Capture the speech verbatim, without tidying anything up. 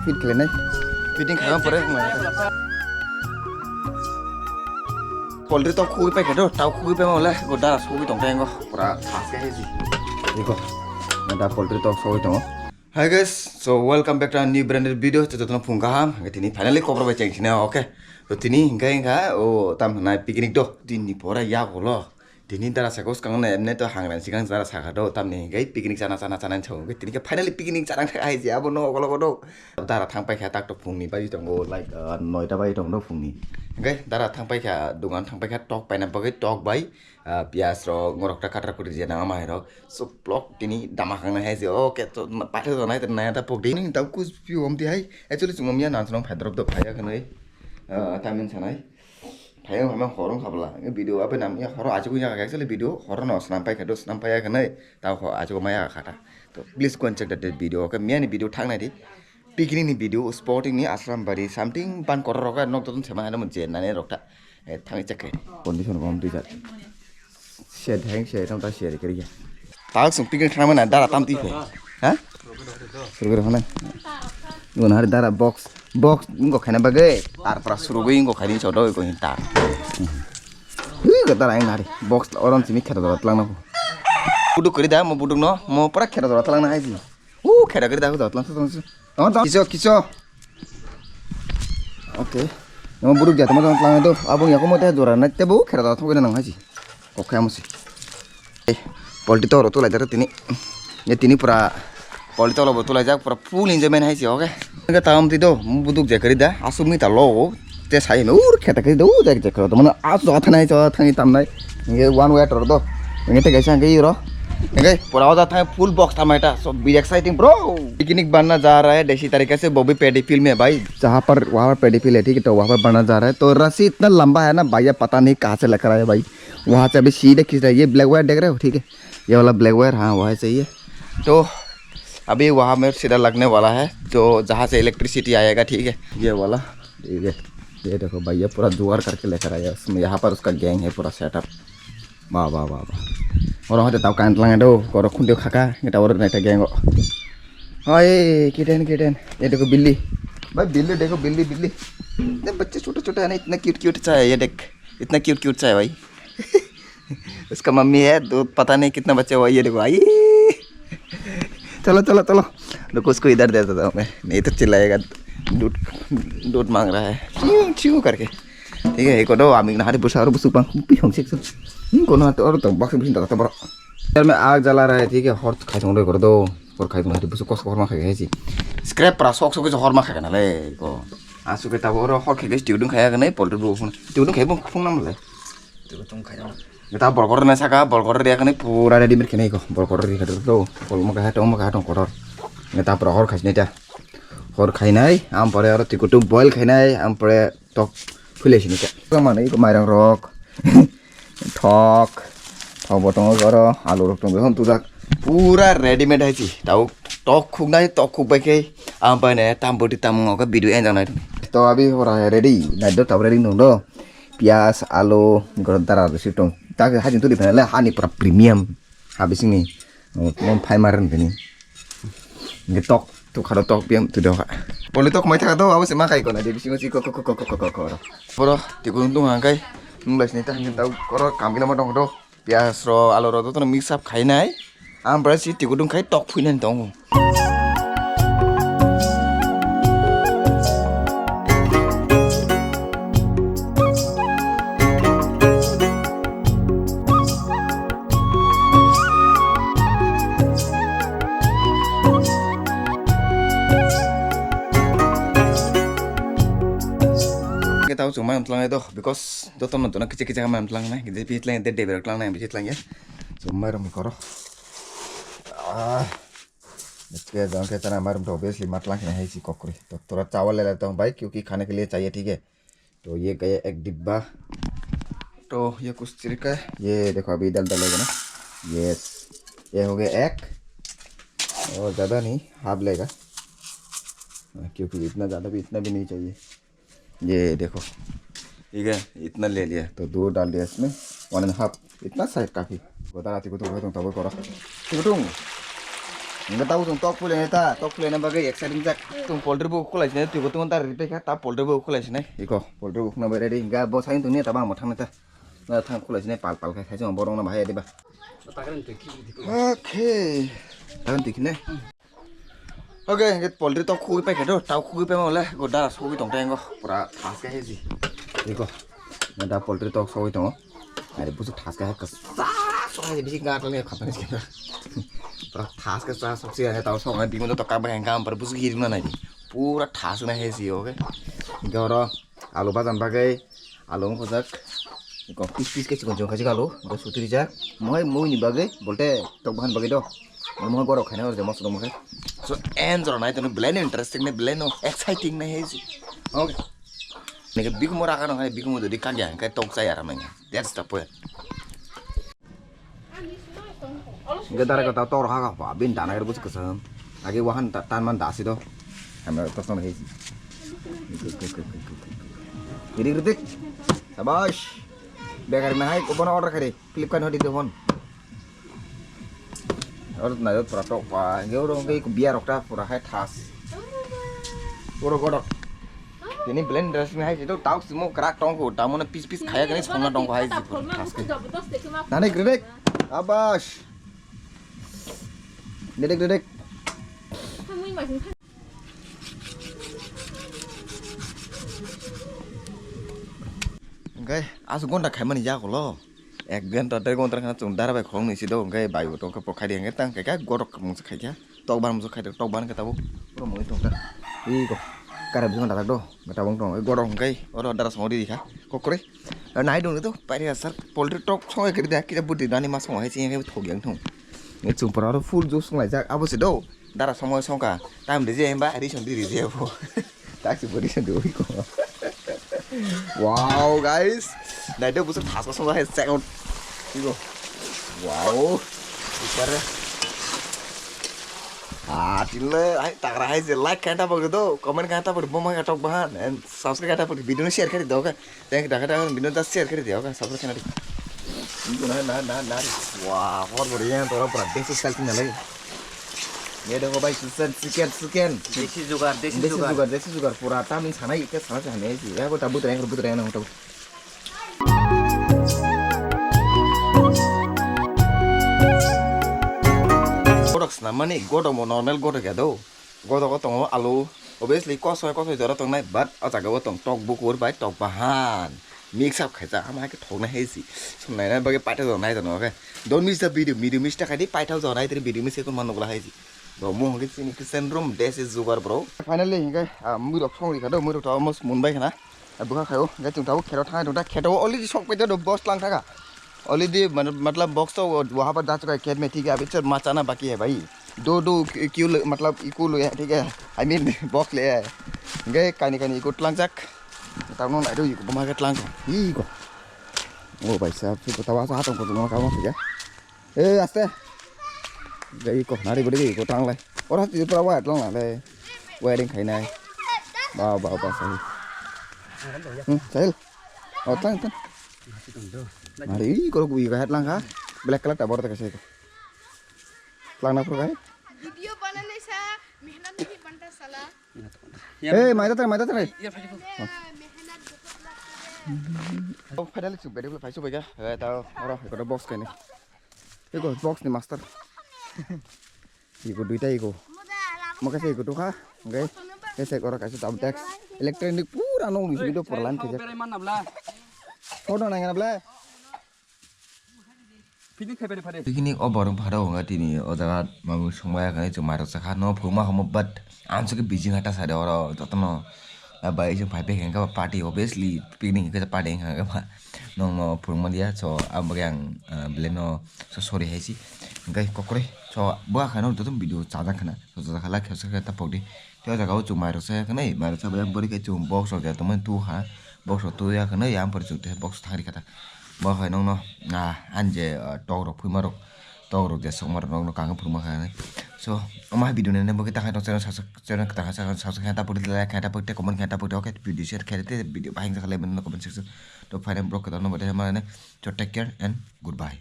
Feed khlainai. Feeding khaina pore wng lai. Poultry tok khugwi paikha do, tau khugwi paima wle go dara sogwi tong tengo. Pura khas khe heji. Iko. Da poultry tok sogwi tongo. Hi guys, so welcome back to a new branded video. Jotono phung kaham. Tini finally khobor bai cheng sina, okay. To tini hingkai hingka o tam nai picnic do. Tini pora ya golo. Tini dara saka swkang no emne to hangrang sikang dara saka do, tamni hingke picnic chana chana chana chong. Tini ke finally picnic chana kha hai je abo no okologo do. Dara thang paikha tak to phungni bai tongo, like, ah, noita bai tongo phungni. Hingke dara thang paikha, dugan thang paikha tok paina bagwi tok bai, ah, piyaj rok, ngorok ta katra kutri je nang amai rok. So vlog tini dama khang nai hai je, okay, to paitha to nai ta nai ta pok di. Ning ta kus piu om ti hai. Actually chumam ya nang chong phai drop do phai ya khanai. Ah, tamin sanai. Phai wng phai horo wng kha bwla. Video abe nam ya horo achugwi ya kha actually video horo no swnam pai kha do swnam pai ya kha nai. Ta ho achugwi maya kha ta. To please go and check that video. Okay, miyani video thang nai di. Picnic ni video, sporting ni Aslam bari something ban koror rok nok dodon sema ano je nani rok ta. Eh, thang check khe. Condition bom twi jat. Shed hang shed tam ta shed kiri ya. Tak sung picnic thang mana dara tam twi khe. Ha? Surugwi rw hwnwi. Igun hari dara box, box wngkok khaina bagwi, tar pora surugwi wngkok khaini sodo iko hinta. Ui, dara ang nari, box oron simi khera dara tlang nang. Buduk kari da, mo buduk no, mo pora khera dara tlang nang aji. U khera kari da, dara tlang tlang. Tong tong, kiso, kiso. Okay. Mo buduk jatma tlang do, abung yakomo te jora na, te bu khera dara tlang nang aji. Kokhe amo se. Eh, poultry toro tulai jaro tini. Ye tini pura poultry toro bo tulai jak pura full enjoyment hai se, okay. Nge tam ti do, buduk je kari da, asuk mi ta lo, te sai me ur kheta kari do, jak jak kari do, mane asu jaga thanai, jaga thani tam nai. Nge one way tor do. Nge te gaisa nge ro. Nge pura oja thang full box thamai ta, so be exciting bro. Picnic banna ja raha hai, desi tarike se, wo bhi paddy field mein bhai. Jahan par, wahan par paddy field hai, theek hai, to wahan par banna ja raha hai. To rasi itna lamba hai na, bhaiya pata nahi kahan se lekar aaye bhai. वहां से अभी सीधे खींच रहा है, ये black wire देख रहे हो, ठीक है, ये वाला ब्लैक वायर, हाँ, वही सही है। तो अभी वहाँ में सीधा लगने वाला है, जो जहाँ से इलेक्ट्रिसिटी आएगा, ठीक है, ये वाला, ठीक है। ये देखो भाई, ये पूरा जुगाड़ करके लेकर आया है, उसमें, यहाँ पर उसका गैंग है पूरा सेटअप। वाह, वाह, वाह, वाह। और वहाँ से तब कान लगा दो, करो खुंडे खाका, ये टावर नहीं था गैंग। हाँ, ये किटन, किटन, ये देखो बिल्ली। भाई, बिल्ली देखो, बिल्ली, बिल्ली। ये बच्चे छोटे-छोटे हैं ना, इतना क्यूट, क्यूट सा है, ये देख, इतना क्यूट, क्यूट सा है भाई। उसका मम्मी है, दो, पता नहीं कितना बच्चा हुआ, ये देखो, आई। चलो, चलो, चलो। रुको, उसको इधर दे देता हूँ मैं, नहीं तो चिल्लाएगा, दूध, दूध मांग रहा है, चिंगू, चिंगू करके। ठीक है, एक और आमी नहारी बुसा और बुसु पांग, पी होंग सेक सु। नहीं, कोनो तो और तो बक्स बिन तो बड़ा। यार, मैं आग जला रहा है, ठीक है, हॉट खाई तुम लोग कर दो, और खाई तुम लोग बुसु कस हॉट मा खाई है जी। स्क्रैप परा, सॉक सॉक से हॉट मा खाई ना ले, को। आंसू के तब और हॉट खाई, ट्यूडिंग खाया कि नहीं, पोल्ट्री ब्रो फूंग, ट्यूडिंग खाई, फूंग नाम ले। Gata bolkor na saka, bolkor dia kani pura ready mirke nei ko, bolkor ri kadu to, kol mo kaha tong mo kaha tong kotor. Gata pura hor khaisni ta. Hor khainai, am pore aro tikutu boil khainai, am pore tok phule sini ta. Ko mane ko mairang rok. Thok. Thok bo tongo aro, alu rok tongo, hon tujak. Pura ready made hai chi. Tau tok khuk nai, tok khuk bai khe. Am pai ne, tam boti tam ngo ka video enjang nai. To abi hora ready, nai do tau ready nung do. Piyaj, alu, goro dara rw si tong. Tak hajing tuli phai le hani pura premium. Ha bising ni. Mon phai mar ni. Nge tok, tu kharo tok piam tu doha. Poli tok mai thaka do, abo se ma kai ko na de bising si ko ko ko ko ko ko ko. Boro, ti kun tung ha kai. Nung lai sini ta hajing tau koro kam gila ma dong do. Piyaj ro, alu ro, jotono mix up khainai. Ang bwrasi tikudung khai tok phuinani tongo. Kita ujung mai untlang itu, because Joto no dona kicha kicha ma tlang nai, kicha pi tlang de de ber tlang nai, bisi tlang ya. So mairum koro. Ah. Ke jang ke tana mairum to obviously ma tlang khe hai si kokri. To tora chawal le leta hu bhai, kyunki khane ke liye chahiye, theek hai? To ye gaya ek dibba. To ye kuch tarika, ye dekho abhi dal dal hoga na. Yes. Ye ho gaya ek. Aur zyada nahi, half lega. Kyunki itna zyada bhi, itna bhi nahi chahiye. ये देखो, ठीक है, इतना ले लिया तो दो डाल दिया इसमें, वन एंड हाफ, इतना सा काफी। Gota rati kutung kutung tabuk koro. Kutung. Hingke tabuk chwng tok phuilai nai ta, tok phuilai nai bagwi exciting jak. Chwng poultry bo khulai sinai, twibo tongma ta ri paikha, ta poultry bo khulai sinai. Iko, poultry bo khna bai ready. Hingke bo sai tongni ta bang bo thang nai ta. Na thang khulai sinai pal pal khe, sai chwng borok no bahai ya diba. Okay. Tagan twi khne. Okay, hingke poultry tok khugwi paikha do, tau khugwi paima le, go dara sogwi tong tengo, pura thas khe heji. Iko, da poultry tok sogwi tongo. Are busuk thas khe kasa sogwi bisi gar le khatani khe. Pura thas khe sa sok si tau sogwi bimon to kaba hengam par busuk hirna nai. Pura thas na heji, okay. Hingke oro alu bajan bagwi, alu wng khojak. Iko pis pis khe chikon chikon khe alu, iko sutri jak. Mohai mui ni bagwi, bolte tok bahan bagwi do. Mohai gorok khaina oro je mosok mokhe. So, en jora nai tono belai no interesting nai, belai no exciting nai heji. Okay. Neke bikumo raka no hai, bikumo jodi kagya, hingke tok chai aram nai. That's the point. Hingke dara kata tor ha ka pa, bin dana kar bus kesem. Age wahan ta-, tan man dasi do. Hamya tos no heji. Ridik, ridik. Sabash. Bekar na hai, ko bono order kare. Flipkart hodi de phone. Order na jot pura tok pa. Hingke oro hingke biya rok ta pura hai thas. Oro godok. Tini blender sini hai itu tauk simo kerak tongko, tamone pis pis khaya kene songna tongko hai. Nani gredek, abas. Gredek, gredek. Hingke asuk gonta khaimani yakulo. Ek ghonta, der ghonta khana chwng dara bai khulum ni si do, hingke bai bo tongkha, bo khaidi hingke tang khe khe gorok mungsa khaikha, tok ban mungsa khaidi, tok ban khe tabuk borok mungwi tongkha. Ui go, kara bising dajak do, tabuk tong, gorok hingke oro dara songwi rikha, kokroi. Nai dong to, pairi asar, poultry tok songwi kiri da, kisa bwtwi nani ma songwi hai se hingke thok yang thung. Chwng pora oro full juice songlaijak, abo se do, dara songwi songkha, tam rije himba, rison di rije bo. Taksi body sendiri wiko. Wow, guys. Naide busuk thas kosong hai check out. Wiko. Wow. Super. Ah, tile hai tagra hai je like kanta bagdo, comment kanta bagdo, bomai katok bahan and subscribe kanta bagdo, video share kari do ka. Thank you, dakha dakha video ta share kari do ka, subscribe kanta. Ibu na na na na. Wah, hor bori yang tora pura desi selfie nalai. Ye dekho bhai, chicken, chicken, chicken. Desi jugar, desi jugar. Desi jugar, desi jugar. Pura tamni sana ikhe sana sana hai. Ya ko tabu tereng, tabu tereng na tabu. Godok snam mani, godok mo normal godok ya do. Godok o tongo alu. Obviously kosoi kosoi jora tongnai, but o jaga o tong tok bukur bai tok bahan. Mix up khaijak, ama hai khe thoknai hai si. Sum naina bagwi paithak jora nai tongo khe. Don't miss the video, video miss ta khaidi, paithak jora nai tini video miss khe tongma nukla hai si. Bo mo hwnkhe chini kitchen room, this is jugar bro. Finally hwnkhe, ah, muirok song rikha do, muirok to almost munbai khna. Ah, bwkha khaio, hwnkhe chwng tabuk kheto thangai tongta, kheto already sok paida do, boss lang thaka. Already mat-, matlab box to waha par ja chuka khe, main thik hai, abhi char ma chana baki hai bhai. Do do ki-, kyu le, matlab iku le hai, thik hai. I mean box le hai. Hwnkhe kaini kaini iku tlangjak. Tabuk no nai do iku buma khe tlang. Iko. Oh bhai sahab, se kota wasa hatong kota wasa wasa ya. Eh, aste. Gai ko, nari budi gai ko, tang lai. Ora ti pura wire lang lai. Wiring khai nai. Ba, ba, ba, sai. Hmm, sai. Oh, tang, tang. Nari, ih, ko, ui, gai lang ha. Black color ta bor ta kasai ko. Lang na pura gai. Video banane sa mehnat nahi banta sala. Eh, maida tare, maida tare. Mehnat bahut lagta hai. Oh, finally, su beri, phai su bega. Eh, tao, ora, ko box kai ni. Iko box ni master. Iko duita iko. Mo kaisa iko tukha. Hwnkhe kaisa oro kaisa tabuk desk. Electronic pura nokni simi do pura line khaijak. Photo nang na bla. Picnic o borok pharo wngkha tini o jaga mamung songmaya khe chwng mairok chakha no phungma homo but amsukhe bijing hata sade oro jotono bai chwng phai phai khe party obviously picnic hwnkhe party wngkha khe ba. Nokno phwrwngmani ya, so, aboni bagwi ang, ah, belai no so sorry hai se. Hwnkhe kokroi, so, bwkha khaino joto video chajak khna, so, chajak khala khe, khe ta pokdi. Tei o jaga o chwng mairok chaya khwnwi, mairok chabai ya, bwrwi khe chwng box rok ya tongmani tu ha, box rok tu ya khwnwi, yang pori chwng tei box thang ri kha ta. Bwkha khai nokno, ah, ani je, ah, tok rok phwima rok, tok rok je sokma rok nokno kang phwrwngma kha hinwi. So, omo hai video nai nai bagwi ta hai tong channel subscribe, channel ta hai subscribe khe ta pokdi, like khe ta pokdi, comment khe ta pokdi, okay, video share khe te video bahai khe khalai mano comment section. To final vlog kwtal no bade mane. So take care and goodbye.